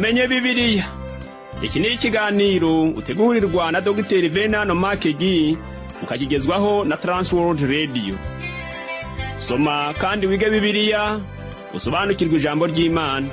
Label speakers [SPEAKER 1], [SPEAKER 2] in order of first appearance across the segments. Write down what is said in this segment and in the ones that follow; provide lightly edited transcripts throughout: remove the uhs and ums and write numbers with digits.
[SPEAKER 1] Tumenye Bibiliya. Iki ni ikiganiro utegurirwa na Dogiteri Venano Makegi, ukakigezwaho na Transworld Radio. Soma kandi wige Bibiliya, usobanukirwe ijambo ry'Imana.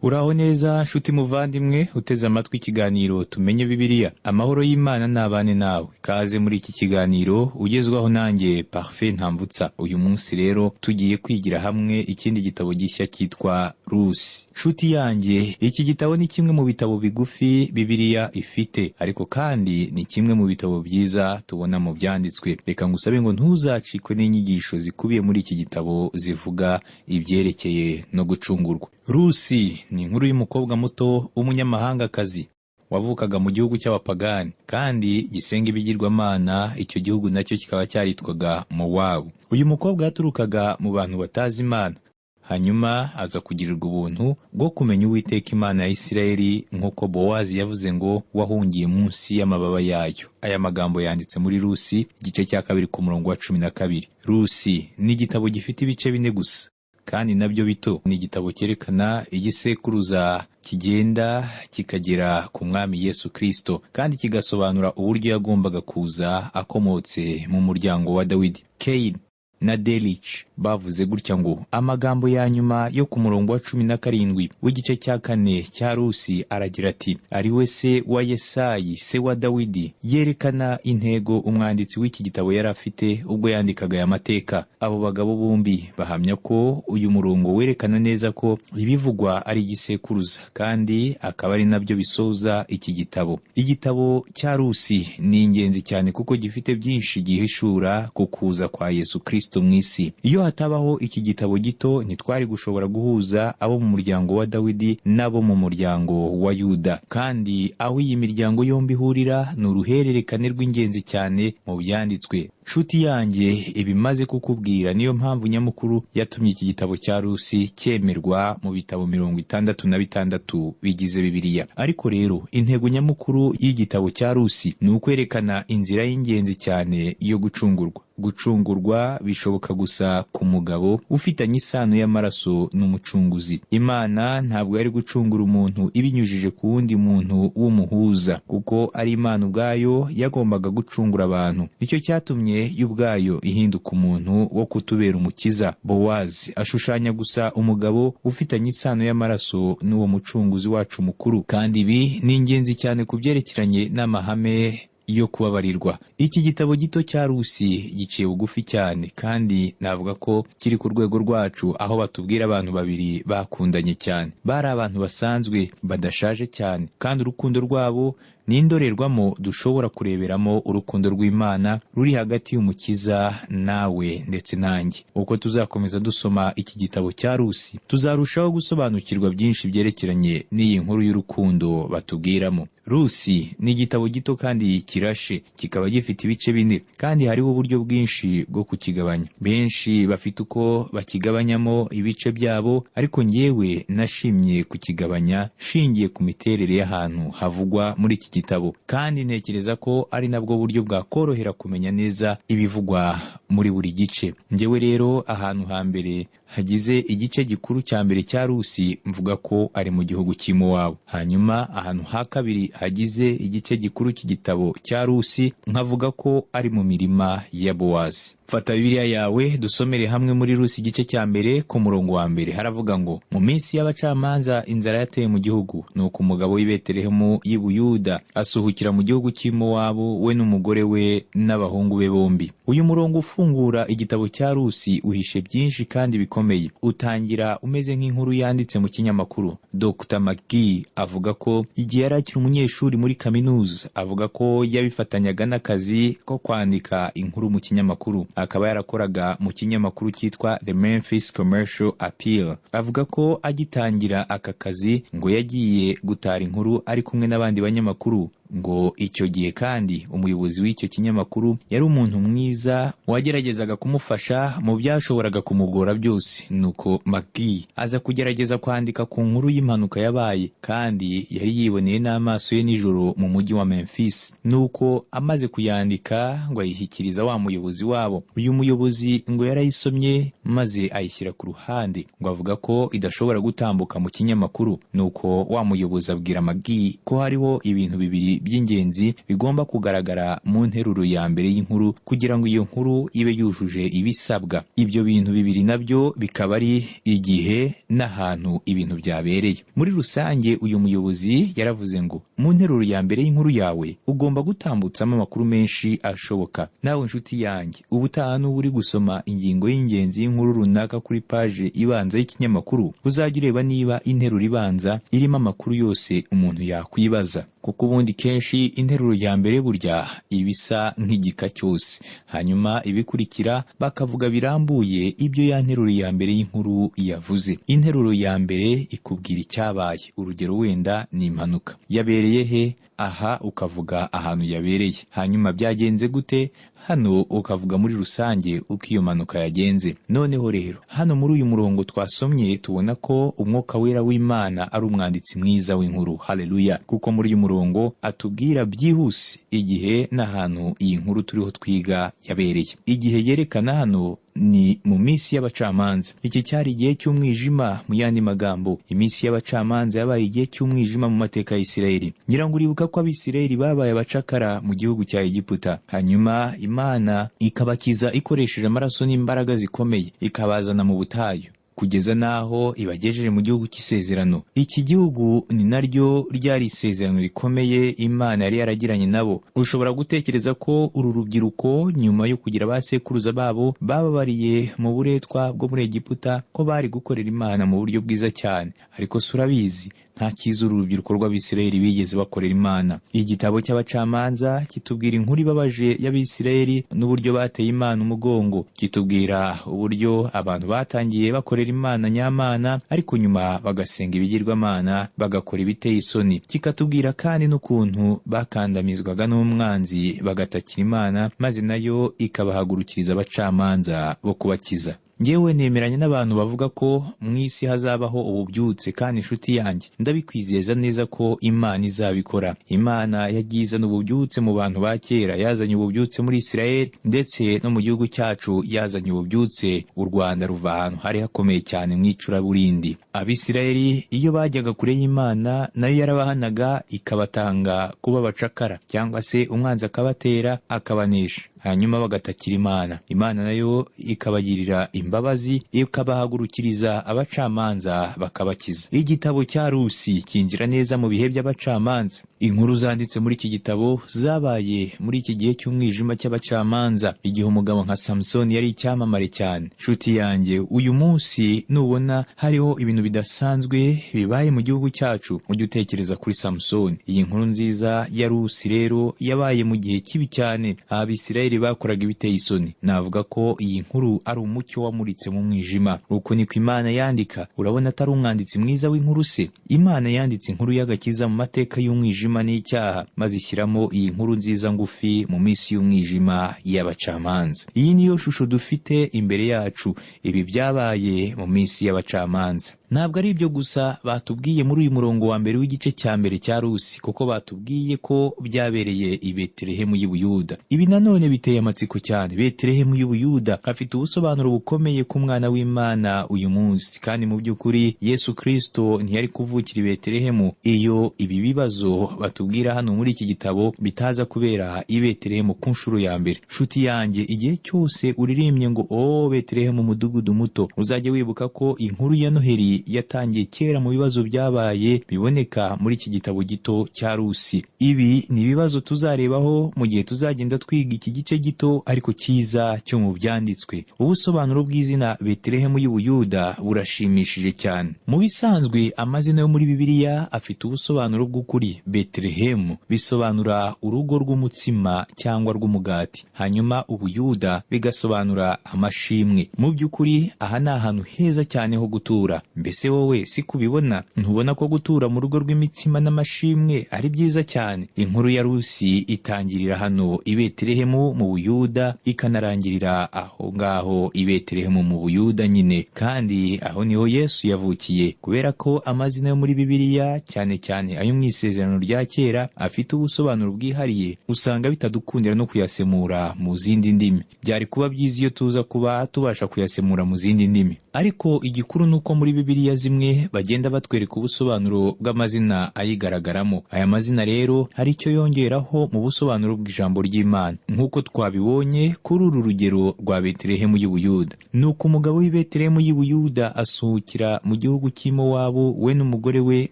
[SPEAKER 2] Uraho neza nshuti muvandimwe uteze amatwi ikiganiro Tumenye Bibiliya. Amahoro y'Imana n'abane nawe. Kaze muri iki kiganiro ugezwaho nanjye Parfait Ntamvutsa. Uyu munsi rero tugiye kwigira hamwe ikindi gitabo gishya cyitwa Rusi. Nshuti yanjye, iki gitabo ni kimwe mu bitabo bigufi Bibiliya ifite, ariko kandi ni kimwe mu bitabo byiza tubona mu byanditswe. Reka ngusabe ngo ntuzacikwe n'inyigisho zikubiye muri iki gitabo zivuga ibyerekeye no gucungurwa. Rusi ni inkuru y'umukobwa muto w'umunyamahangakazi wavukaga mu gihugu cy'abapagani kandi gisenga ibigirwamana, icyo gihugu nacyo kikaba cyaritwaga Mowabu. Uyu mukobwa yaturukaga mu bantu batazi Imana, hanyuma aza kugirirwa ubuntu bwo kumenya Uwiteka Imana ya Isirayeli, nk'uko Bowazi yavuze ngo wahungiye munsi y'amababa yayo. Aya magambo yanditse muri Rusi igice cya 2 ku murongo wa 12. Rusi ni igitabo gifite ibice bine gusa kandi nabyo bito. Ni igitabo cyerekana igisekuruza kigenda kikagera ku Mwami Yesu Kristo, kandi kigasobanura uburyo yagombaga kuza akomotse mu muryango wa Dawidi. Kane na Derich bavuze gutya ngo amagambo ya nyuma yo ku murongo wa 17 w'igice cya 4 cya Rusi aragira ati: "Ari we se wa Yesayi, se wa Dawidi", yerekana intego umwanditsi w'iki gitabo yari afite ubwo yandikaga aya mateka. Abo bagabo bombi bahamya ko uyu murongo werekana neza ko ibivugwa ari igisekuruza, kandi akaba ari nabyo bisoza iki gitabo. Igitabo cya Rusi ni ingenzi cyane kuko gifite byinshi gihishura ku kuza kwa Yesu Kristo mu isi. Iyo hatabaho iki gitabo gito, ntitwari gushobora guhuza abo mu muryango wa Dawidi n'abo mu muryango wa Yuda. Kandi aho iyi miryango yombi ihurira ni uruhererekane rw'ingenzi cyane mu byanditswe. Nshuti yanjye, ibimaze kukubwira niyo mpamvu nyamukuru yatumye iki gitabo cya Rusi cyemerwa mu bitabo 66 bigize Bibiliya. Ariko rero intego nyamukuru y'igitabo cya Rusi ni ukwerekana inzira y'ingenzi cyane yo gucungurwa. Gucungurwa bishoboka gusa ku mugabo ufitanye isano y'amaraso n'Umucunguzi. Imana ntabwo yari gucungura umuntu ibinyujije ku wundi muntu w'umuhuza, kuko ari Imana ubwayo yagombaga gucungura abantu. Nicyo cyatumye yo ubwayo ihinduka umuntu wo kutubera umukiza. Bowazi ashushanya gusa umugabo ufitanye isano y'amaraso n'uwo Mucunguzi wacu mukuru, kandi ibi ni ingenzi cyane ku byerekeranye n'amahame yo kubabarirwa. Iki gitabo gito cya Rusi giciye bugufi cyane, kandi navuga ko kiri ku rwego rwacu, aho batubwira abantu babiri bakundanye cyane. Bari abantu basanzwe, badashaje cyane, kandi urukundo rwabo ni indorerwamo dushobora kureberamo urukundo rw'Imana ruri hagati y'Umukiza nawe ndetse nanjye. Uko tuzakomeza dusoma iki gitabo cya Rusi, tuzarushaho gusobanukirwa byinshi byerekeranye n'iyi nkuru y'urukundo batubwiramo. Rusi ni igitabo gito kandi kirashe, kikaba gifite ibice bine, kandi hariho uburyo bwinshi bwo kukigabanya. Benshi bafite uko bakigabanyamo ibice byabo, ariko njyewe nashimye kukigabanya shingiye ku miterere y'ahantu havugwa muri iki gitabo, kandi ntekereza ko ari nabwo buryo bwakorohera kumenya neza ibivugwa muri buri gice. Njyewe rero ahantu hambere hagize igice gikuru cya mbere cya Rusi mvuga ko ari mu gihugu cy'i Mowabu. Hanyuma ahantu ha kabiri hagize igice gikuru cy'igitabo cya Rusi nkavuga ko ari mu mirima ya Bowazi. Fata Bibiliya yawe dusomere hamwe muri Rusi igice cya 1 ku murongo wa 1. Haravuga ngo: "Mu minsi y'abacamanza inzara yateye mu gihugu, nuko umugabo w'i Betelehemu y'i Buyuda asuhukira mu gihugu cy'i Mowabu, we n'umugore we n'abahungu be bombi." Uyu murongo ufungura igitabo cya Rusi uhishe byinshi kandi bikomeye. Utangira umeze nk'inkuru yanditse mu kinyamakuru. Dr McGee avuga ko igihe yari akiri umunyeshuri muri kaminuza, avuga ko yabifatanyaga n'akazi ko kwandika inkuru mu kinyamakuru, akaba yarakoraga mu kinyamakuru cyitwa The Memphis Commercial Appeal. Avuga ko agitangira aka kazi ngo yagiye gutara inkuru ari kumwe n'abandi banyamakuru. Ngo icyo gihe kandi umuyobozi w'icyo kinyamakuru yari umuntu mwiza wageragezaga kumufasha mu byashoboraga kumugora byose. Nuko McGee aza kugerageza kwandika ku nkuru y'impanuka yabaye, kandi yari yiboneye n'amaso ye nijoro mu mujyi wa Memphis. Nuko amaze kuyandika ngo ayishyikiriza wa muyobozi wabo. Uyu muyobozi ngo yarayisomye maze ayishyira ku ruhande, ngo avuga ko idashobora gutambuka mu kinyamakuru. Nuko wa muyobozi abwira McGee ko hariho ibintu bibiri by'ingenzi bigomba kugaragara mu nteruro ya mbere y'inkuru kugira ngo iyo nkuru ibe yujuje ibisabwa. Ibyo bintu bibiri nabyo bikaba ari igihe n'ahantu ibintu byabereye. Muri rusange uyu muyobozi yaravuze ngo mu nteruro ya mbere y'inkuru yawe ugomba gutambutsamo amakuru menshi ashoboka. Nawe nshuti yanjye, ubutaha nuba uri gusoma ingingo y'ingenzi y'inkuru runaka kuri paje ibanza y'ikinyamakuru, uzajya ureba niba interuro ibanza irimo amakuru yose umuntu yakwibaza, kuko ubundi kenshi interuro ya mbere burya iba isa nk'igika cyose, hanyuma ibikurikira bakavuga birambuye ibyo ya nteruro ya mbere y'inkuru yavuze. Interuro ya mbere ikubwira icyabaye. Urugero wenda ni impanuka yabereye he, aha ukavuga ahantu yabereye. Hanyuma byagenze gute, hano ukavuga muri rusange uko iyo mpanuka yagenze. Noneho rero hano muri uyu murongo twasomye tubona ko Umwuka Wera w'Imana ari umwanditsi mwiza w'inkuru. Haleluya! Kuko muri uyu murongo atubwira byihuse igihe n'ahantu iyi nkuru turiho twiga yabereye. Igihe yerekana hano ni mu minsi y'abacamanza. Iki cyari igihe cy'umwijima. Mu yandi magambo, iminsi y'abacamanza yabaye igihe cy'umwijima mu mateka ya Isirayeli. Ngira ngo uribuka ko Abisirayeli babaye abacakara mu gihugu cya Egiputa, hanyuma Imana ikabakiza ikoresheje amaraso n'imbaraga zikomeye, ikabazana mu butayu kugeza n'aho ibagejeje mu gihugu cy'isezerano. Iki gihugu ni naryo ryari isezerano rikomeye Imana yari yaragiranye nabo. Ushobora gutekereza ko uru rubyiruko, nyuma yo kugira ba sekuruza babo bababariye mu buretwa bwo muri Egiputa, ko bari gukorera Imana mu buryo bwiza cyane. Ariko si urabizi, nta cyiza uru rubyiruko rw'Abisirayeli bigeze bakorera Imana. Igitabo cy'Abacamanza kitubwira inkuru ibabaje y'Abisirayeli n'uburyo bateye Imana umugongo. Kitubwira uburyo abantu batangiye bakorera Imana nyamana, ariko nyuma bagasenga ibigirwamana, bagakora ibiteye isoni. Kikatubwira kandi n'ukuntu bakandamizwaga n'umwanzi bagatakira Imana, maze nayo ikabahagurukiriza abacamanza bo kubakiza. Ngewe nemeranya n'abantu bavuga ko mu isi hazabaho ububyutse, kandi inshuti yanjye ndabikwizeza neza ko Imana izabikora. Imana yagiye izana ububyutse mu bantu ba kera, yazanye ububyutse muri Isirayeli, ndetse no mu gihugu cyacu yazanye ububyutse. U Rwanda ruva ahantu hari hakomeye cyane mu icuraburindi. Abisirayeli iyo bajyaga kure y'Imana, nayo yarabahanaga ikabatanga kuba abacakara, cyangwa se umwanzi akabatera akabanesha, hanyuma bagatakira Imana. Imana nayo ikabagirira imbabazi, ikabahagurukiriza abacamanza bakabakiza. Igitabo cya Rusi cyinjira neza mu bihe by'abacamanza. Inkuru zanditse muri iki gitabo zabaye muri iki gihe cy'umwijima cy'abacamanza, igihe umugabo nka Samusoni yari icyamamare cyane. Nshuti yanjye, uyu munsi nubona hariho ibintu bidasanzwe bibaye mu gihugu cyacu, ujye utekereza kuri Samusoni. Iyi nkuru nziza ya Rusi rero yabaye mu gihe kibi cyane, Abisirayeli bakoraga ibiteye isoni. Navuga ko iyi nkuru ari umucyo wamuritse mu mwijima. Uko niko Imana yandika. Urabona atari umwanditsi mwiza w'inkuru se? Imana yanditse inkuru y'agakiza mu mateka y'umwijima n'icyaha, maze ishyiramo iyi nkuru nziza ngufi mu minsi y'umwijima y'abacamanza. Iyi niyo shusho dufite imbere yacu. Ibi byabaye mu minsi y'abacamanza. Ntabwo ari ibyo gusa batubwiye muri uyu murongo wa mbere w'igice cya mbere cya Rusi, kuko batubwiye ko byabereye i Betelehemu y'Ubuyuda. Ibi nanone biteye amatsiko cyane. Betelehemu y'Ubuyuda hafite ubusobanuro bukomeye ku mwana w'Imana uyu munsi, kandi mu by'ukuri Yesu Kristo ntiyari kuvukira i Betelehemu iyo ibi bibazo batubwira hano muri iki gitabo bitaza kubera i Betelehemu ku nshuro ya mbere. Nshuti yanjye, igihe cyose uririmbye ngo "O Betelehemu umudugudu muto", uzajye wibuka ko inkuru ya Noheli yatangiye kera mu bibazo byabaye biboneka muri iki gitabo gito cya Rusi. Ibi ni ibibazo tuzarebaho mu gihe tuzagenda twiga iki gice gito ariko cyiza cyo mu byanditswe. Ubusobanuro bw'izina Betelehemu y'Ubuyuda burashimishije cyane. Mu bisanzwe amazina yo muri Bibiliya afite ubusobanuro bw'ukuri. Betelehemu Betelehemu bisobanura urugo rw'umutsima cyangwa rw'umugati, hanyuma Ubuyuda bigasobanura amashimwe. Mu by'ukuri aha ni ahantu heza cyane ho gutura. Mbese wowe si kubibona? Ntubona ko gutura mu rugo rw'imitsima n'amashimwe ari byiza cyane? Inkuru ya Rusi itangirira hano i Betelehemu mu Buyuda, ikanarangirira aho ngaho i Betelehemu mu Buyuda nyine, kandi aho niho Yesu yavukiye. Kubera ko amazina yo muri Bibiliya, cyane cyane ayo mu Isezerano rya Kera, afite ubusobanuro bwihariye, usanga bitadukundira no kuyasemura mu zindi ndimi. Byari kuba byiza iyo tuza kuba tubasha kuyasemura mu zindi ndimi, ariko igikuru ni uko muri Bibiliya zimwe bagenda batwereka ubusobanuro bw'amazina ayigaragaramo. Aya mazina rero hari icyo yongeraho mu busobanuro bw'ijambo ry'Imana, nk'uko twabibonye kuri uru rugero rwa Betelehemu y'Ubuyuda. Nuko umugabo w'i Betelehemu y'Ubuyuda asuhukira mu gihugu cy'i Mowabu, we n'umugore we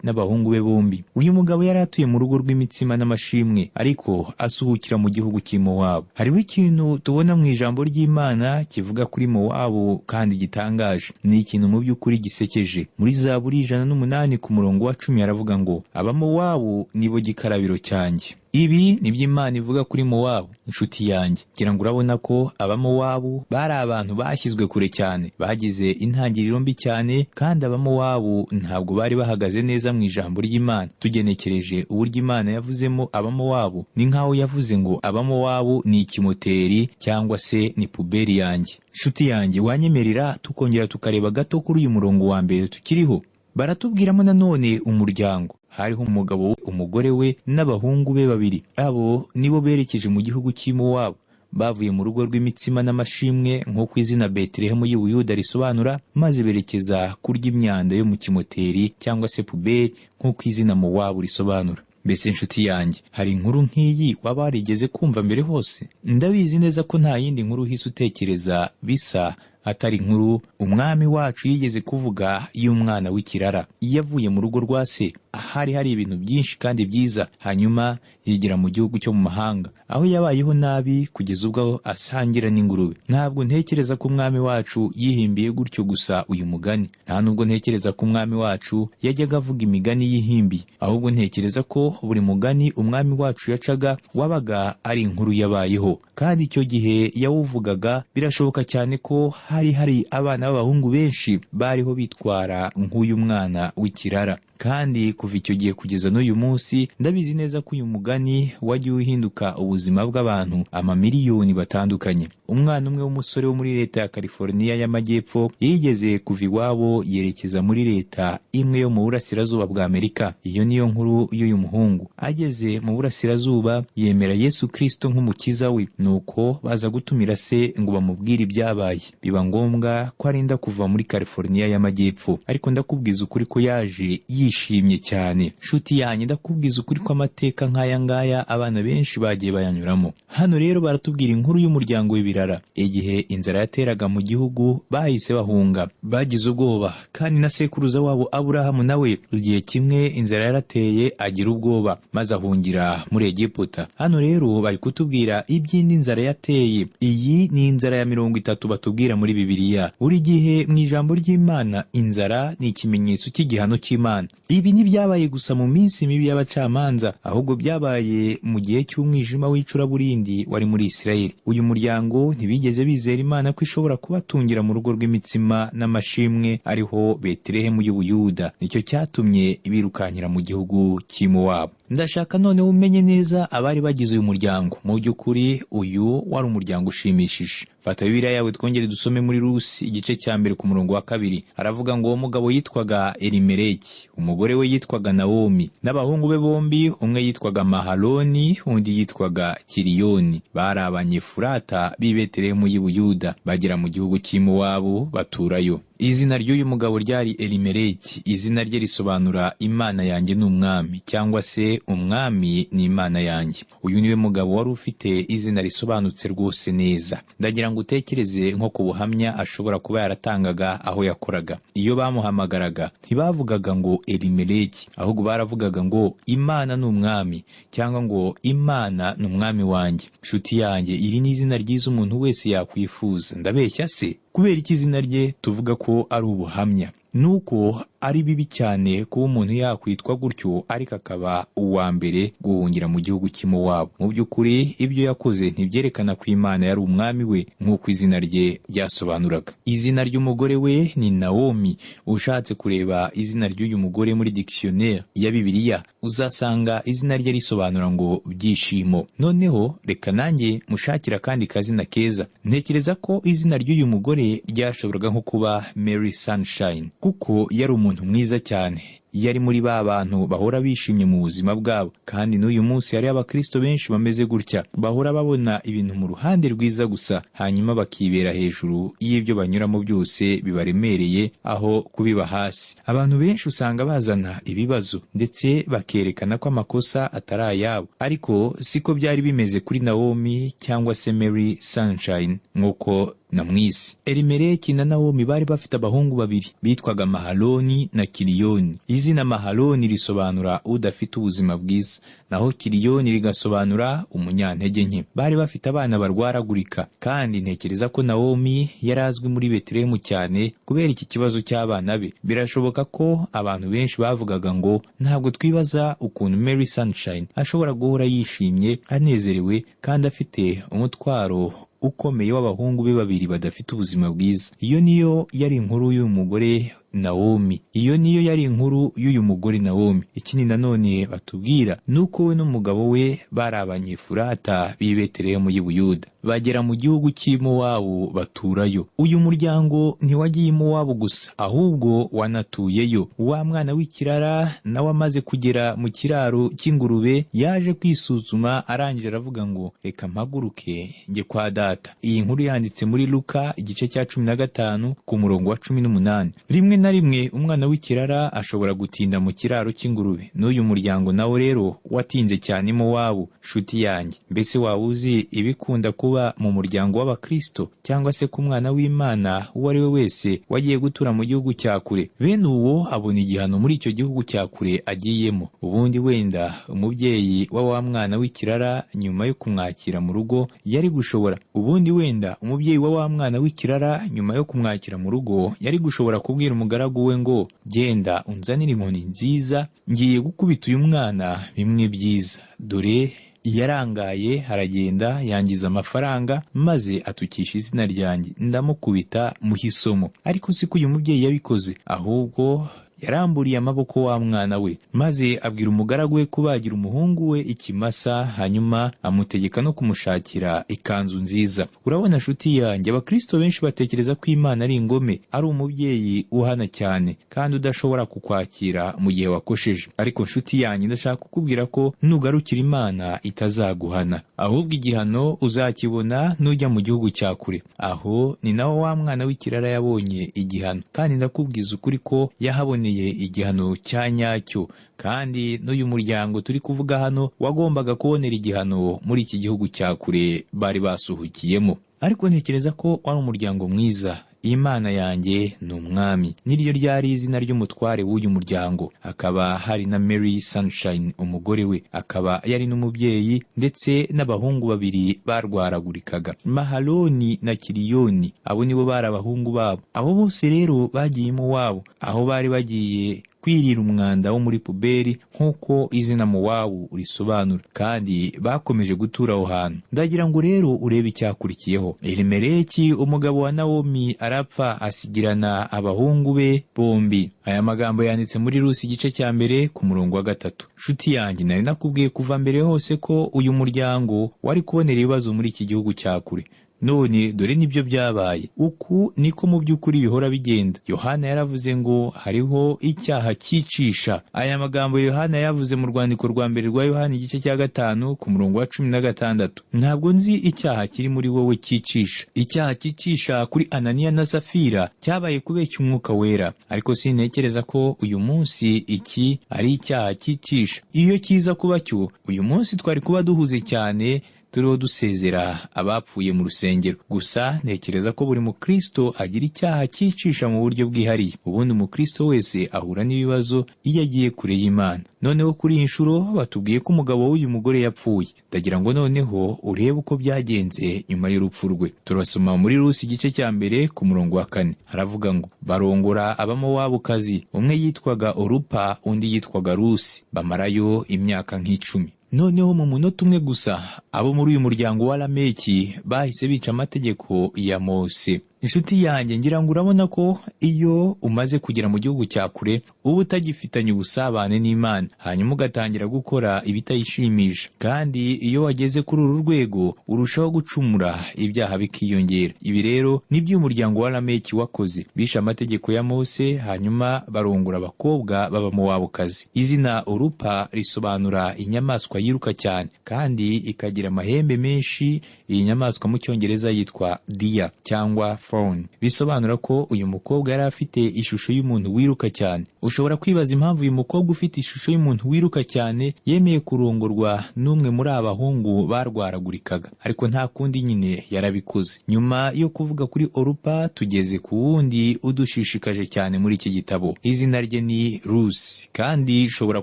[SPEAKER 2] n'abahungu be bombi. Uyu mugabo yari atuye mu rugo rw'imitsima n'amashimwe, ariko asuhukira mu gihugu cy'i Mowabu. Hariho ikintu tubona mu ijambo ry'Imana kivuga kuri Mowabu kandi gitangaje. Ni ikintu mu by'ukuri gisekeje. Muri Zaburi 108 ku murongo wa 10 haravuga ngo: "Abamowabu nibo gikarabiro cyanjye." Ibi nibyo Imana ivuga kuri Mowabu. Inshuti yanjye, ngira ngo urabona ko Abamowabu bari abantu bashyizwe kure cyane, bagize intangiriro mbi cyane, kandi Abamowabu ntabwo bari bahagaze neza mu ijambo ry'Imana. Tugenekereje uburyo Imana yavuzemo Abamowabu, ni nk'aho yavuze ngo Abamowabu ni ikimoteri cyangwa se ni puberi yanjye. Inshuti yanjye, wanyemerera tukongera tukareba gato kuri uyu murongo wa mbere tukiriho? Baratubwiramo nanone umuryango. Hariho umugabo, umugore we n'abahungu be babiri. Abo nibo berekeje mu gihugu cy'i Mowabu, bavuye mu rugo rw'imitsima n'amashimwe, nk'uko izina Betelehemu y'Ubuyuda risobanura, maze berekeza kurya imyanda yo mu kimoteri cyangwa se puberi, nk'uko izina Mowabu risobanura. Mbese inshuti yanjye, hari inkuru nk'iyi waba warigeze kumva mbere hose? Ndabizi neza ko nta yindi nkuru uhise utekereza bisa atari inkuru umwami wacu yigeze kuvuga y'umwana w'ikirara. Iyo avuye mu rugo rwa se ahari hari ibintu byinshi kandi byiza, hanyuma yigira mu gihugu cyo mu mahanga, aho yabayeho nabi kugeza ubwo asangira n'ingurube. Ntabwo ntekereza ko umwami wacu yihimbiye gutyo gusa uyu mugani. Nta nubwo ntekereza ko umwami wacu yajyaga avuga imigani yihimbiye, ahubwo ntekereza ko buri mugani umwami wacu yacaga wabaga ari inkuru yabayeho, kandi icyo gihe yawuvugaga birashoboka cyane ko hari hari abana b'abahungu benshi bariho bitwara nk'uyu mwana w'ikirara. Kandi kuva icyo gihe kugeza n'uyu munsi, ndabizi neza ko uyu mugani wagiye uhinduka ubuzima bw'abantu amamiliyoni batandukanye. Umwana umwe w'umusore wo muri leta ya California y'Amajyepfo yigeze kuva iwabo yerekeza muri leta imwe yo mu burasirazuba bwa Amerika. Iyo niyo nkuru y'uyu muhungu. Ageze mu burasirazuba yemera Yesu Kristo nk'umukiza we, nuko baza gutumira se ngo bamubwire ibyabaye. Biba ngombwa ko arinda kuva muri California y'Amajyepfo, ariko ndakubwiza ukuri ko yaje yishimye cyane. Nshuti yanjye, ndakubwiza ukuri ko amateka nk'aya ngaya abana benshi bagiye bayanyuramo. Hano rero baratubwira inkuru y'umuryango w'ibirara. Igihe inzara yateraga mu gihugu bahise bahunga, bagize ubwoba, kandi na sekuruza wabo Aburahamu nawe igihe kimwe inzara yarateye agira ubwoba maze ahungira muri Egiputa. Hano rero bari kutubwira iby'indi nzara yateye. Iyi ni inzara ya 30 batubwira muri Bibiliya. Buri gihe mu ijambo ry'Imana inzara ni ikimenyetso cy'igihano cy'Imana. Ibi ntibyabaye gusa mu minsi mibi y'abacamanza, ahubwo byabaye mu gihe cy'umwijima w'icuraburindi wari muri Isirayeli. Uyu muryango ntibigeze bizera Imana ko ishobora kubatungira mu rugo rw'imitsima n'amashimwe, ariho Betelehemu y'Ubuyuda. Nicyo cyatumye birukankira mu gihugu cy'i Mowabu. Ndashaka noneho umenye neza abari bagize uyu muryango. Mu by'ukuri uyu wari umuryango ushimishije. Fata Bibiliya yawe twongere dusome muri Rusi igice cya 2 ku murongo wa 2. Aravuga ngo uwo mugabo yitwaga Elimeleki, umugore we yitwaga Nawomi, n'abahungu be bombi, umwe yitwaga Mahaloni, undi yitwaga Kiriyoni. Bari Abanyefurata b'i Betelehemu y'i Buyuda, bagera mu gihugu cy'i Mowabu baturayo. Izina ry'uyu mugabo ryari Elimeleki. Izina rye risobanura Imana yanjye ni umwami, cyangwa se umwami ni Imana yanjye. Uyu niwe mugabo wari ufite izina risobanutse rwose neza. Ndagira ngo utekereze nko ku buhamya ashobora kuba yaratangaga aho yakoraga. Iyo bamuhamagaraga ntibavugaga ngo Elimeleki, ahubwo baravugaga ngo Imana ni umwami, cyangwa ngo Imana ni umwami wanjye. Nshuti yanjye, iri ni izina ryiza umuntu wese yakwifuza. Ndabeshya se? Kubera iki izina rye tuvuga ko ari ubuhamya? Ni uko ari bibi cyane kuba umuntu yakwitwa gutyo, ariko akaba uwa mbere guhungira mu gihugu cy'Imowabu. Mu by'ukuri ibyo yakoze ntibyerekana ko Imana yari umwami we nk'uko izina rye ryasobanuraga. Izina ry'umugore we ni Nawomi. Ushatse kureba izina ry'uyu mugore muri dictionnaire ya Bibiliya, uzasanga izina rye risobanura ngo byishimo. Noneho reka nanjye mushakira akandi kazina keza. Ntekereza ko izina ry'uyu mugore ryashoboraga nko kuba Mary Sunshine, kuko yari umuntu mwiza cyane. Yari muri ba bantu bahora bishimye mu buzima bwabo, kandi n'uyu munsi hariho abakristo benshi bameze gutya, bahora babona ibintu mu ruhande rwiza gusa, hanyuma bakibera hejuru y'ibyo banyuramo byose bibaremereye aho kubiba hasi. Abantu benshi usanga bazana ibibazo ndetse bakerekana ko amakosa atari ayabo, ariko siko byari bimeze kuri Nawomi cyangwa se Mary Sunshine nk'uko namwise. Elimeleki na Nawomi bari bafite abahungu babiri bitwaga Mahaloni na Kiliyoni. Izina Mahaloni risobanura udafite ubuzima bwiza, naho Kiliyoni rigasobanura umunyantege nke. Bari bafite abana barwaragurika, kandi ntekereza ko Nawomi yari azwi muri Betelehemu cyane kubera iki kibazo cy'abana be. Birashoboka ko abantu benshi bavugaga ngo ntabwo twibaza ukuntu Mary Sunshine ashobora guhora yishimye, anezerewe kandi afite umutwaro ukomeye w'abahungu be babiri badafite ubuzima bwiza. Iyo niyo yari inkuru y'uyu mugore Nawomi. Iyo niyo yari inkuru y'uyu mugore Nawomi. Ikindi nanone batubwira ni uko we n'umugabo we bari Abanyefurata b'i Betelehemu y'i Buyuda. Bagera mu gihugu cy'i Mowabu baturayo. Uyu muryango ntiwagiye i Mowabu gusa, ahubwo wanatuyeyo. Wa mwana w'ikirara nawe amaze kugera mu kiraro cy'ingurube yaje kwisuzuma, arangije aravuga ngo reka mpaguruke njye kwa data. Iyi nkuru yanditse muri Luka igice cya 15 ku murongo wa 18. Rimwe na rimwe umwana w'ikirara ashobora gutinda mu kiraro cy'ingurube. N'uyu muryango nawo rero watinze cyane Mowabu. Nshuti yanjye, mbese waba uzi ibikunda kuba mu muryango w'abakristo cyangwa se ku mwana w'Imana uwo ari we wese wagiye gutura mu gihugu cya kure? Bene uwo abona igihano muri icyo gihugu cya kure agiyemo. Ubundi wenda umubyeyi wa wa mwana w'ikirara nyuma yo kumwakira mu rugo yari gushobora ubundi wenda umubyeyi wa wa mwana w'ikirara nyuma yo kumwakira mu rugo yari gushobora kubwira umugaragu we ngo genda unzanire inkoni nziza, ngiye gukubita uyu mwana bimwe byiza. Dore yarangaye aragenda yangiza amafaranga maze atukisha izina ryanjye, ndamukubita muha isomo. Ariko siko uyu mubyeyi yabikoze, ahubwo yaramburiye amaboko wa mwana we, maze abwira umugaragu we kubagira umuhungu we ikimasa, hanyuma amutegeka no kumushakira ikanzu nziza. Urabona nshuti yanjye, abakristo benshi batekereza ko Imana ari ingome, ari umubyeyi uhana cyane kandi udashobora kukwakira mu gihe wakosheje. Ariko nshuti yanjye, ndashaka kukubwira ko nugarukira Imana itazaguhana, ahubwo igihano uzakibona nujya mu gihugu cya kure. Aho ni naho wa mwana w'ikirara yabonye igihano, kandi ndakubwiza ukuri ko yahaboneye igihano cya nyacyo. Kandi n'uyu muryango turi kuvuga hano wagombaga kubonera igihano muri iki gihugu cya kure bari basuhukiyemo. Ariko ntekereza ko wari umuryango mwiza. Imana yanjye ni umwami niryo ryari izina ry'umutware w'uyu muryango. Hakaba hari na Mary Sunshine umugore we, akaba yari n'umubyeyi ndetse n'abahungu babiri barwaragurikaga, Mahaloni na Kiliyoni. Abo nibo bari abahungu babo. Abo bose rero bagiye iwabo, aho bari bagiye kwirira umwanda wo muri puberi nk'uko izina Mowabu risobanura, kandi bakomeje gutura aho hantu. Ndagira ngo rero urebe icyakurikiyeho. Elimeleki umugabo wa Nawomi arapfa, asigirana abahungu be bombi. Aya magambo yanditse muri Rusi igice cya 1 ku murongo wa 3. Nshuti yanjye, nari nakubwiye kuva mbere hose ko uyu muryango wari kubonera ibibazo muri iki gihugu cya kure. None dore nibyo byabaye. Uku niko mu by'ukuri bihora bigenda. Yohana yaravuze ngo hariho icyaha cyicisha. Aya magambo Yohana yavuze mu rwandiko rwa mbere rwa Yohana igice cya 5 ku murongo wa 16. Ntabwo nzi icyaha kiri muri wowe cyicisha. Icyaha cyicisha kuri Ananiya na Safira cyabaye kubeshya umwuka wera, ariko sintekereza ko uyu munsi iki ari icyaha cyicisha. Iyo kiza kuba cyo, uyu munsi twari kuba duhuze cyane Turiho dusezera abapfuye mu rusengero. Gusa ntekereza ko buri mukristo agira icyaha cyicisha mu buryo bwihariye. Ubundi umukristo wese ahura n'ibibazo iyo agiye kure y'Imana. Noneho kuri iyi nshuro batubwiye ko umugabo w'uyu mugore yapfuye. Ndagira ngo noneho urebe uko byagenze nyuma y'urupfu rwe. Turasoma muri Rusi igice cya 1 ku murongo wa 4. Haravuga ngo barongora Abamowabukazi, umwe yitwaga Orupa undi yitwaga Rusi, bamarayo imyaka nk'icumi. Noneho mu munota umwe gusa abo muri uyu muryango wa Lameki bahise bica amategeko ya Mose. Inshuti yanjye, ngira ngo urabona ko iyo umaze kugera mu gihugu cya kure uba utagifitanye ubusabane n'Imana, hanyuma ugatangira gukora ibitayishimisha. Kandi iyo wageze kuri uru rwego urushaho gucumura, ibyaha bikiyongera. Ibi rero nibyo umuryango wa Lameki wakoze. Bishe amategeko ya Mose hanyuma barongora abakobwa b'Abamowabukazi. Izina Orupa risobanura inyamaswa yiruka cyane kandi ikagira amahembe menshi. Iyi nyamaswa mu Cyongereza yitwa deer cyangwa fawn. Bisobanura ko uyu mukobwa yari afite ishusho y'umuntu wiruka cyane. Ushobora kwibaza impamvu uyu mukobwa ufite ishusho y'umuntu wiruka cyane yemeye kurongorwa n'umwe muri aba bahungu barwaragurikaga, ariko nta kundi nyine yarabikoze. Nyuma yo kuvuga kuri Orupa, tugeze ku wundi udushishikaje cyane muri iki gitabo. Izina rye ni Rusi, kandi nshobora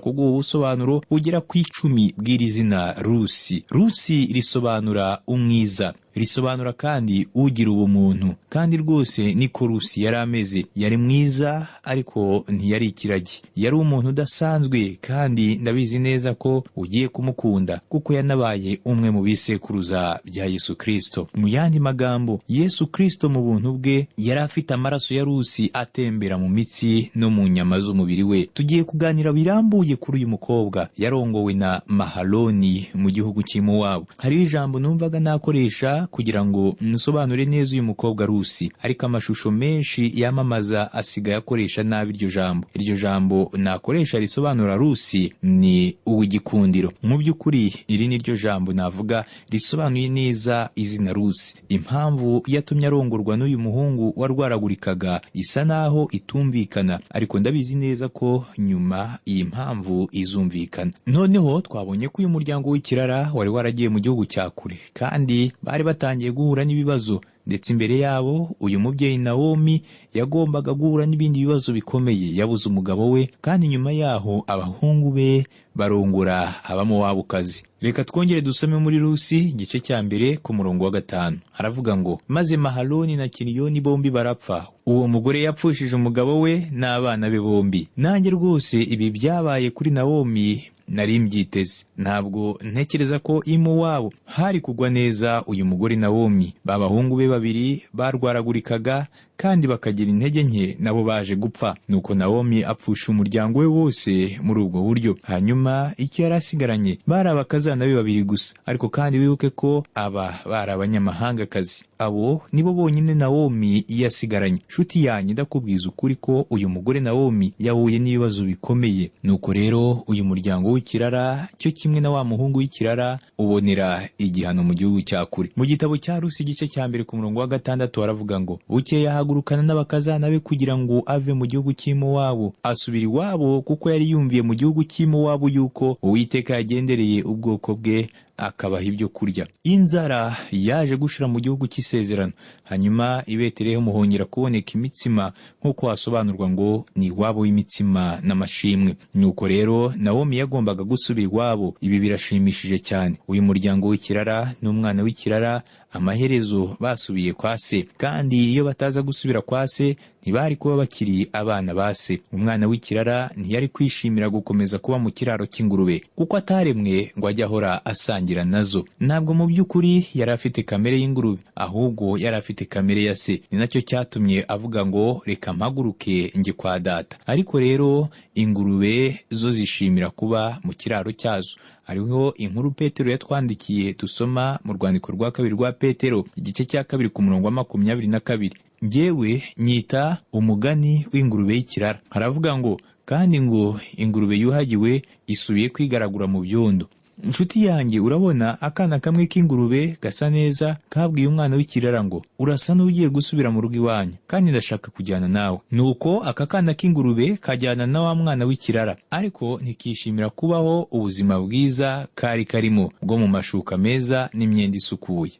[SPEAKER 2] kuguha ubusobanuro bugera ku 10 bw'iri zina Rusi. Rusi risobanura umwiza, risobanura kandi ugira ubumuntu, kandi rwose niko Rusi yari ameze. Yari mwiza ariko ntiyari ikiragi, yari umuntu udasanzwe, kandi ndabizi neza ko ugiye kumukunda kuko yanabaye umwe mu bisekuruza bya Yesu Kristo. Mu yandi magambo, Yesu Kristo mu buntu bwe yari afite amaraso ya Rusi atembera mu mitsi no mu nyama z'umubiri we. Tugiye kuganira birambuye kuri uyu mukobwa yarongowe na Mahaloni mu gihugu cy'Imowabu. Hariho ijambo numvaga nakoresha kugira ngo nsobanure neza uyu mukobwa Rusi, ariko amashusho menshi yamamaza asigaye akoresha nabi iryo jambo. Iryo jambo nakoresha risobanura Rusi ni uw'igikundiro. Mu by'ukuri iri ni ryo jambo navuga risobanuye neza izina Rusi. Impamvu yatumye arongorwa n'uyu muhungu warwaragurikaga isa naho itumvikana, ariko ndabizi neza ko nyuma iyi mpamvu izumvikana. Noneho twabonye ko uyu muryango w'ikirara wari waragiye mu gihugu cya kure, kandi bari batangiye guhura n'ibibazo. Ndetse imbere yabo uyu mubyeyi Nawomi yagombaga guhura n'ibindi bibazo bikomeye. Yabuze umugabo we, kandi nyuma yaho abahungu be barongora Abamowabukazi. Reka twongere dusome muri Rusi igice cya 1 ku murongo wa 5. Haravuga ngo maze Mahaloni na Kiliyoni bombi barapfa. Uwo mugore yapfushije umugabo we n'abana be bombi. Nanjye rwose ibi byabaye kuri Nawomi nari mbyiteze. Ntabwo ntekereza ko Imowabu hari kugwa neza uyu mugore Nawomi. Ba bahungu be babiri barwaragurikaga kandi bakagira intege nke nabo baje gupfa. Nuko Nawomi apfusha umuryango we wose muri ubwo buryo. Hanyuma icyo yari asigaranye bari abakazana be babiri gusa. Ariko kandi wibuke ko aba bari abanyamahangakazi. Abo nibo bonyine Nawomi yasigaranye. Nshuti yanjye, ndakubwiza ukuri ko uyu mugore Nawomi yahuye n'ibibazo bikomeye. Nuko rero uyu muryango w'ikirara cyo kimwe na wa muhungu w'ikirara ubonera igihano mu gihugu cya kure. Mu gitabo cya Rusi igice cya 1 ku murongo wa 6 haravuga ngo bukeye ahagurukana n'abakazana be kugira ngo ave mu gihugu cy'Imowabu, asubira iwabo kuko yari yumviye mu gihugu cy'Imowabu yuko Uwiteka yagendereye ubwoko bwe akabaha ibyo kurya. Inzara yaje gushira mu gihugu cy'isezerano, hanyuma i Betelehemu hongera kuboneka imitsima, nk'uko hasobanurwa ngo ni iwabo w'imitsima n'amashimwe. Nuko rero Nawomi yagombaga gusubira iwabo. Ibi birashimishije cyane. Uyu muryango w'ikirara n'umwana w'ikirara amaherezo basubiye kwa se, kandi iyo bataza gusubira kwa se ntibari kuba bakiri abana ba se. Umwana w'ikirara ntiyari kwishimira gukomeza kuba mu kiraro cy'ingurube, kuko ataremwe ngo ajye ahora asangira nazo. Ntabwo mu by'ukuri yari afite kamere y'ingurube, ahubwo yari afite kamere ya se. Ni nacyo cyatumye avuga ngo reka mpaguruke njye kwa data. Ariko rero ingurube zo zishimira kuba mu kiraro cyazo. Hariho inkuru Petero yatwandikiye dusoma mu rwandiko rwa 2 rwa Petero igice cya 2 ku murongo wa 22. Njyewe nyita umugani w'ingurube y'ikirara. Haravuga ngo kandi ngo ingurube yuhagiwe isubiye kwigaragura mu byondo. Inshuti yanjye, urabona akana kamwe k'ingurube gasa neza kabwiye umwana w'ikirara ngo: "Urasa n'ugiye gusubira mu rugo iwanyu, kandi ndashaka kujyana nawe." Nuko aka kana k'ingurube kajyana na wa mwana w'ikirara, ariko ntikishimira kubaho ubuzima bwiza kari karimo bwo mu mashuka meza n'imyenda isukuye.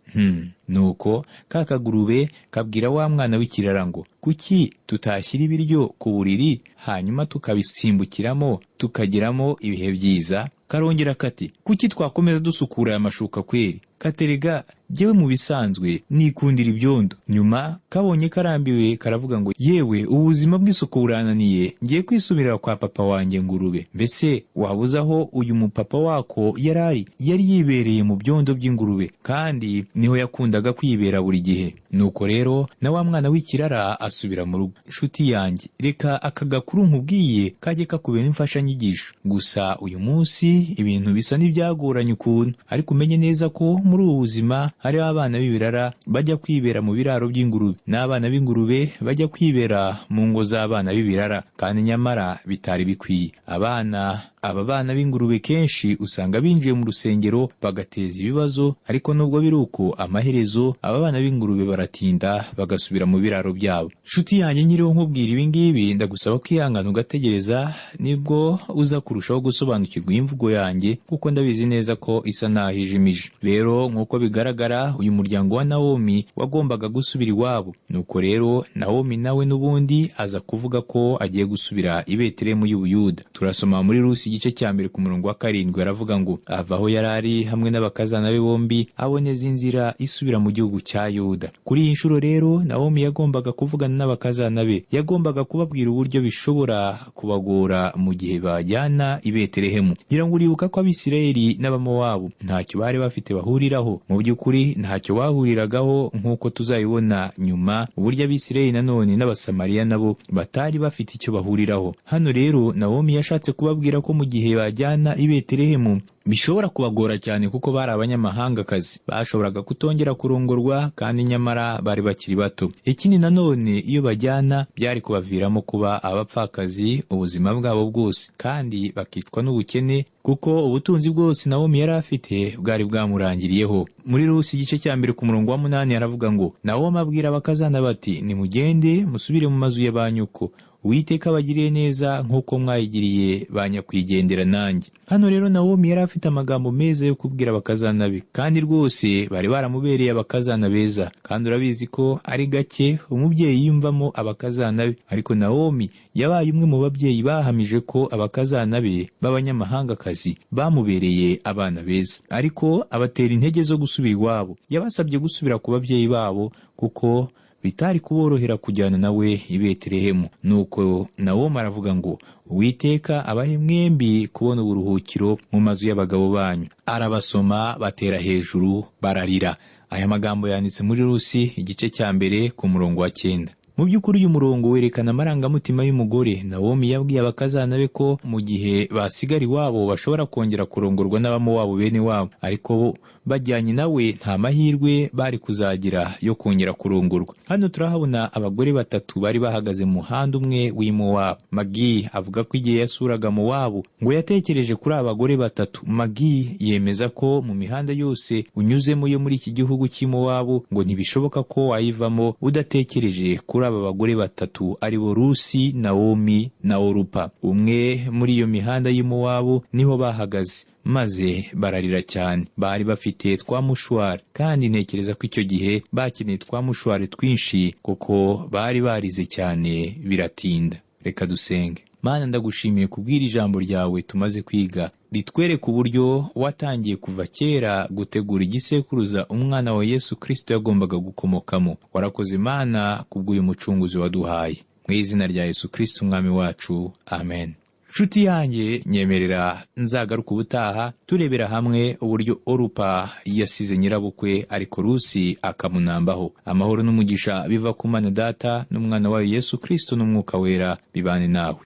[SPEAKER 2] Nuko ka kagurube kabwira wa mwana w'ikirara ngo: "Kuki tutashyira ibiryo ku buriri, hanyuma tukabisimbukiramo, tukagiramo ibihe byiza?" Karongera kati: "Kuki twakomeza dusukura aya mashuka kweri?" Katerega: "Jyewe mu bisanzwe nikundira ibyondo." Nyuma kabonye karambiwe, karavuga ngo: "Yewe, ubuzima bw'isuku burananiye, ngiye kwisubirira kwa papa wanjye ngurube." Mbese wabuze aho uyu mupapa wako yari ari? Yari yibereye mu byondo by'ingurube, kandi niho yakundaga kwibera buri gihe. Nuko rero na wa mwana w'ikirara asubira mu rugo. Nshuti yanjye, reka aka gakuru nkubwiye kajye kakubera imfashanyigisho. Gusa uyu munsi ibintu bisa n'ibyagoranye ukuntu, ariko umenye neza ko muri ubu buzima hariho abana b'ibirara bajya kwibera mu biraro by'ingurube, n'abana b'ingurube bajya kwibera mu ngo z'abana b'ibirara, kandi nyamara bitari bikwiye. Abana aba bana b'ingurube kenshi usanga binjiye mu rusengero bagateza ibibazo, ariko nubwo biri uko, amaherezo aba bana b'ingurube baratinda bagasubira mu biraro byabo. Nshuti yanjye, nkiriho nkubwira ibi ngibi, ndagusaba kwihangana ugategereza, nibwo uza kurushaho gusobanukirwa iyi mvugo yanjye, kuko ndabizi neza ko isa naho ijimije. Rero nk'uko bigaragara, uyu muryango wa Nawomi wagombaga gusubira iwabo. Nuko rero Nawomi nawe n'ubundi aza kuvuga ko agiye gusubira i Betelehemu y'Ubuyuda. Turasoma muri Rusi igice cya 1 ku murongo wa 7, aravuga ngo: "Ava aho yari ari hamwe n'abakazana be bombi, aboneza inzira isubira mu gihugu cya Yuda." Kuri iyi nshuro rero Nawomi yagombaga kuvugana n'abakazana be, yagombaga kubabwira uburyo bishobora kubagora mu gihe bajyana i Betelehemu. Ngira ngo uribuka ko Abisirayeli n'Abamowabu ntacyo bari bafite bahuriraho. Mu by'ukuri ntacyo bahuriragaho, nk'uko tuzabibona nyuma uburyo Abisirayeli nanone n'Abasamariya nabo batari bafite icyo bahuriraho. Hano rero Nawomi yashatse kubabwira ko mu gihe bajyana i Betelehemu bishobora kubagora cyane, kuko bari abanyamahangakazi bashoboraga kutongera kurongorwa, kandi nyamara bari bakiri bato. Ikindi nanone, iyo bajyana byari kubaviramo kuba abapfakazi ubuzima bwabo bwose, kandi bakicwa n'ubukene, kuko ubutunzi bwose Nawomi yari afite bwari bwamurangiriyeho. Muri Rusi igice cya 1 ku murongo wa 8 aravuga ngo: "Nawomi abwira abakazana bati: 'Nimugende musubire mu mazu ya ba nyoko. Uwiteka abagiriye neza nk'uko mwayigiriye ba nyakwigendera nanjye.'" Hano rero Nawomi yari afite amagambo meza yo kubwira abakazana be, kandi rwose bari baramubereye abakazana beza. Kandi urabizi ko ari gake umubyeyi yiyumvamo abakazana be, ariko Nawomi yabaye umwe mu babyeyi bahamije ko abakazana be b'abanyamahangakazi bamubereye abana beza. Ariko abatera intege zo gusubira iwabo. Yabasabye gusubira ku babyeyi babo, kuko bitari kuborohera kujyana nawe i Betelehemu. Nuko Nawomi aravuga ngo: "Uwiteka abahe mwembi kubona uburuhukiro mu mazu y'abagabo banyu." Arabasoma, batera hejuru bararira. Aya magambo yanditse muri Rusi igice cya 1 ku murongo wa 9. Mu by'ukuri uyu murongo werekana amarangamutima y'umugore. Nawomi yabwiye abakazana be ko mu gihe basigara iwabo bashobora kongera kurongorwa n'Abamowabu bene wabo, ariko bo bajyanye nawe nta mahirwe bari kuzagira yo kongera kurongorwa. Hano turahabona abagore batatu bari bahagaze mu muhanda umwe w'Imowabu. Magi avuga ko igihe yasuraga Mowabu ngo yatekereje kuri aba bagore batatu. Magi yemeza ko mu mihanda yose unyuzemo yo muri iki gihugu cy'Imowabu, ngo ntibishoboka ko wayivamo udatekereje kuri aba bagore batatu, aribo Rusi, Nawomi na Orupa. Umwe muri iyo mihanda y'Imowabu niho bahagaze, maze bararira cyane. Bari bafite twa mushwari, kandi ntekereza ko icyo gihe bakeneye twa mushwari twinshi, kuko bari barize cyane biratinda. Reka dusenge. Mana, ndagushimiye kubwira ijambo ryawe tumaze kwiga, ritwereka uburyo watangiye kuva kera gutegura igisekuruza umwana wa Yesu Kristo yagombaga gukomokamo. Warakoze Imana kubw'uyu mucunguzi waduhaye. Mu izina rya Yesu Kristo umwami wacu, amen. Nshuti yanjye, nyemerera nzagaruka ubutaha turebera hamwe uburyo Orupa yasize nyirabukwe, ariko Rusi akamunambaho. Amahoro n'umugisha biva ku Mana Data n'umwana wayo Yesu Kristo n'Umwuka Wera bibane nawe.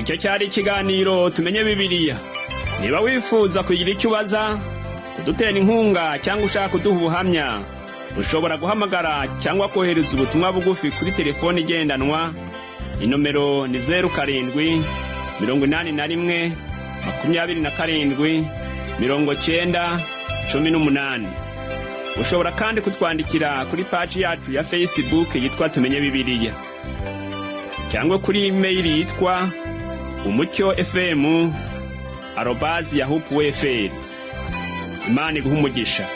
[SPEAKER 1] Icyo cyari ikiganiro Tumenye Bibiliya. Niba wifuza kugira icyo ubaza, kudutera inkunga cyangwa ushaka kuduha ubuhamya, ushobora guhamagara cyangwa kohereza ubutumwa bugufi kuri telefoni igendanwa. Inomero ni 0781. 27 90 18. Ushobora kandi kutwandikira kuri paji yacu ya Facebook yitwa Tumenye Bibiliya, cyangwa kuri imeyili yitwa umucyofm@yahoo.fr. Imana iguha umugisha.